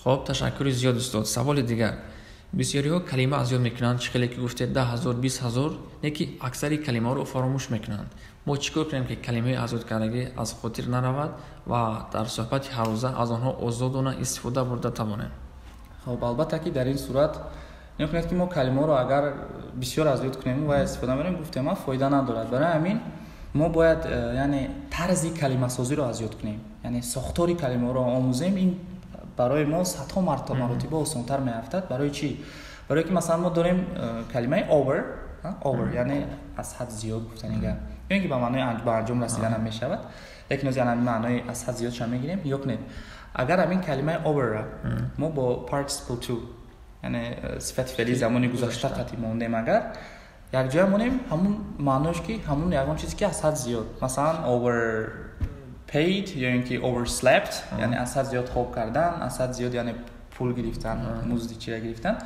Хоб, ташаккури зиёд, устод. Саволи дигар: бисёриҳо калима аз ёд мекунанд, чӣ хеле ки гуфтед, 10 000, 20 000, не ки аксари калимаҳоро фаромӯш мекунанд. Мо чӣ кор кунем, ки калимаи аз ёд кардагӣ аз хотир наравад ва дар суҳбати ҳаррӯза аз онҳо озодона истифода бурда тавонем? Хоб, албатта, ки дар ин сурат нигоҳ кунед, ки мо калимаҳоро агар бисёр аз ёд кунем ва истифода барем, гуфтем, фоида надорад. Барои ҳамин мо бояд яъне тарзи калимасозиро аз ёд кунем, яъне сохтори калимаҳоро омӯзем. Ин барои мо садҳо маротиба осонтар меафтад. Барои чӣ? Барое ки, масалан, мо дорем калимаи over. Over яъне аз ҳад зиёд гуфтани гап ё ин ки ба маънои ба анҷом расиданам мешавад, лекин оз маънои аз ҳад зиёдша мегирем. Ё кунед, агар ҳамин калимаи overра мо бо participle two, яъне сифати феълии замони гузашта, қатӣ мондем, агар якҷоя монем, ҳамун маънош ки ҳамун ягон чизе ки аз ҳад зиёд, масалан, overpaid ё ин ки overslept, яъне аз ҳад зиёд хоб кардан, аз ҳад зиёд, яъне пул гирифтан, музди чира гирифтан.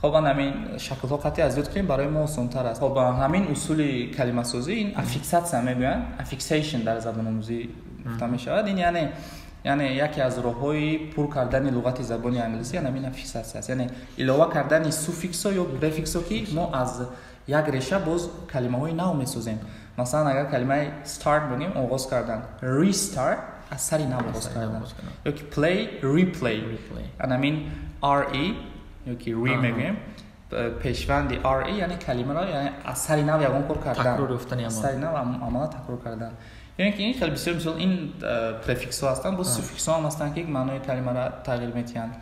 Хоб, ан ҳамин шаклҳо қатъи аз ёд кунем, барои мо осонтар аст. Хоб, ҳамин усули калимасозӣ, ин аффиксатсия мегӯянд, affixation дар забономӯзӣ гуфта мешавад. Ин яъне яке аз роҳҳои пур кардани луғати забони англисӣ ҳамин аффиксатсия аст, яъне илова кардани суффиксо ё префиксо, ки мо аз як реша боз калимаҳои нав месозем. Масалан, агар калимаи start бигӯем, оғоз кардан, restart, аз сари нав оғоз кардан, ё ки play, replay. Анамин re ё ки re мегӯем, пешванди re, яъне калимаро, яъне аз сари нав ягон кор кардан, сари нав амала такрор кардан. Ё ин ки ин хеле бисёр мисол, ин префиксҳо ҳастанд, боз суффиксҳо ҳам ҳастанд, ки маънои калимаро тағйир медиҳанд.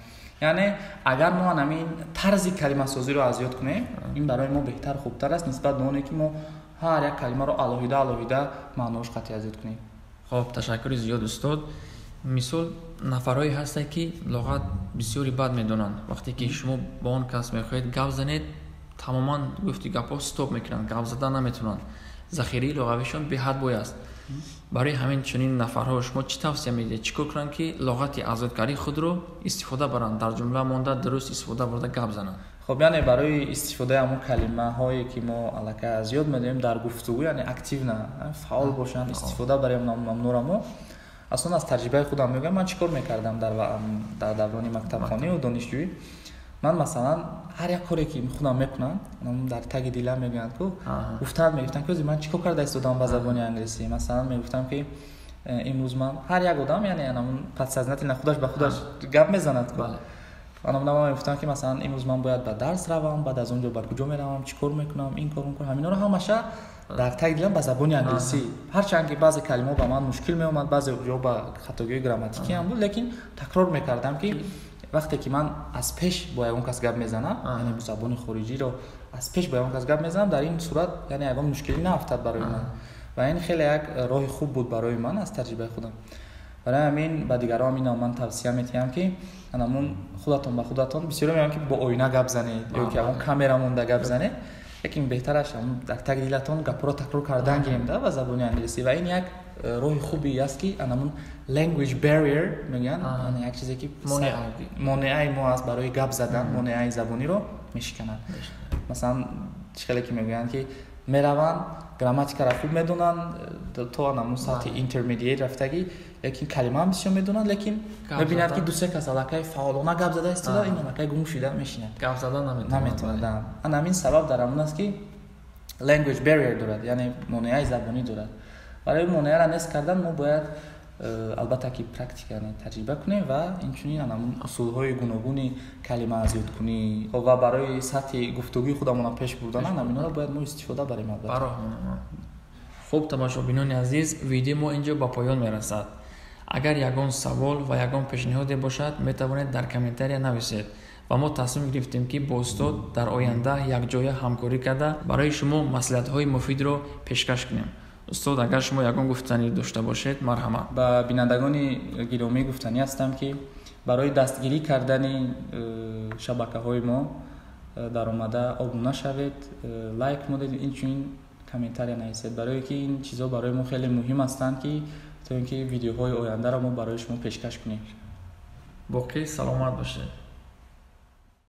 Яъне агар мо ҳамин тарзи калимасозиро аз ёд кунем, ин барои мо беҳтар, хубтар аст нисбат ба оне ки мо ҳар як калимаро алоҳида алоҳида маъноаш қатъи аз ёд кунем. Хоб, ташаккури зиёд, устод. Мисол, нафарҳое ҳастанд, ки луғат бисёри бад медонанд. Вақте ки шумо бо он кас мехоҳед гап занед, тамоман, гуфти гапҳо, стоп мекунанд, гап зада наметавонанд, захираи луғавишон беҳад бой аст. Барои ҳамин чунин нафарҳо шумо чӣ тавсия медиҳед? Чӣ кор кунанд, ки луғати азёдкарии худро истифода баранд, дар ҷумла монда, дуруст истифода бурда гап зананд? Хоб, яъне барои истифодаи ҳамон калимаҳое, ки мо аллакай аз ёд медоем, дар гуфтугӯ, яъне активно, фаъол бошанд, истифода барем мамнура. Мо аслан аз таҷрибаи худам мегӯям, ман чӣ кор мекардам дар даврони мактабхонию донишҷӯӣ. Ман, масалан, ҳар як коре ки худам мекунам, дар таги дилам, мегӯянд ку, гуфтан мегуфтам, ки ман чӣ кор карда истодам ба забони англисӣ. Масалан, мегуфтам, ки имрӯз ман, ҳар як одам, яъне анамун подсознательно худаш ба худаш гап мезанад ку, анамун мегуфтам, ки, масалан, имрӯз ман бояд ба дарс равам, баъд аз он ҷо ба куҷо меравам, чӣ кор мекунам, ин кор, он кор, ҳаминҳоро ҳамаша дар таги дилам ба забони англисӣ. Ҳарчанд ки баъзе калимаҳо ба ман мушкил меомад, баъзе ҷо ба хатогиҳои грамматикӣ ҳам буд, лекин такрор мекардам, ки вақте ки ман аз пеш бо ягон кас гап мезанам, яъне забони хориҷиро аз пеш бо ягон кас гап мезанам, дар ин сурат, яъне ягон мушкилӣ наафтад барои ман. Ва ин хеле як роҳи хуб буд барои ман аз таҷрибаи худам. Барои ҳамин ба дигарон инро ман тавсия метиҳам, ки анамун худатон ба худатон, бисёре мегӯянд, ки бо оина гап занед ё ки ягон камера монда гап занед, лекин беҳтараш дар таги дилатон гапҳоро такрор кардан гирем да ба забони англисӣ. Ва ин як роҳи хубе аст, ки анамун language barrier мегӯянд, як чизе ки монеаи мо аст барои гап задан, монеаи забониро мешиканад. Масалан, чӣ хеле ки мегӯянд, ки мераванд, грамматикаро хуб медонанд, то анамун сатҳи intermediate рафтагӣ, лекин калимаам бисёр медонанд, лекин мебинад, ки ду-се кас аллакай фаъолона гап зада истода, ин аллакай гум шуда мешинад. Гап зада наметавонад. Ана ҳамин сабаб дар ҳамон аст, ки language barrier дорад, яъне монеаи забонӣ дорад. Барои монеаро нест кардан мо бояд албатта ки практика, яъне таҷриба кунем ва инчунин анамун усулҳои гуногуни калима азёдкунӣ ва барои сатҳи гуфтугӯи худамонро пеш бурдан, ҳаминҳоро бояд мо истифода барем, албатта. Хуб, тамошобинони азиз, видеои мо инҷо ба поён мерасад. Агар ягон савол ва ягон пешниҳоде бошад, метавонед дар комментария нависед ва мо тасмим гирифтем, ки бо устод дар оянда якҷоя ҳамкорӣ карда, барои шумо маслиҳатҳои муфидро пешкаш кунем. Устод, агар шумо ягон гуфтанӣ дошта бошед, марҳамат. Ба бинандагони гиромӣ гуфтанӣ ҳастам, ки барои дастгирӣ кардани шабакаҳои мо даромада обуна шавед, лайк монед, инчунин комментария нависед, барое ки ин чизҳо барои мо хеле муҳим ҳастанд, ки то ин ки видеоҳои ояндаро мо барои шумо пешкаш кунем. Боқӣ саломат бошед.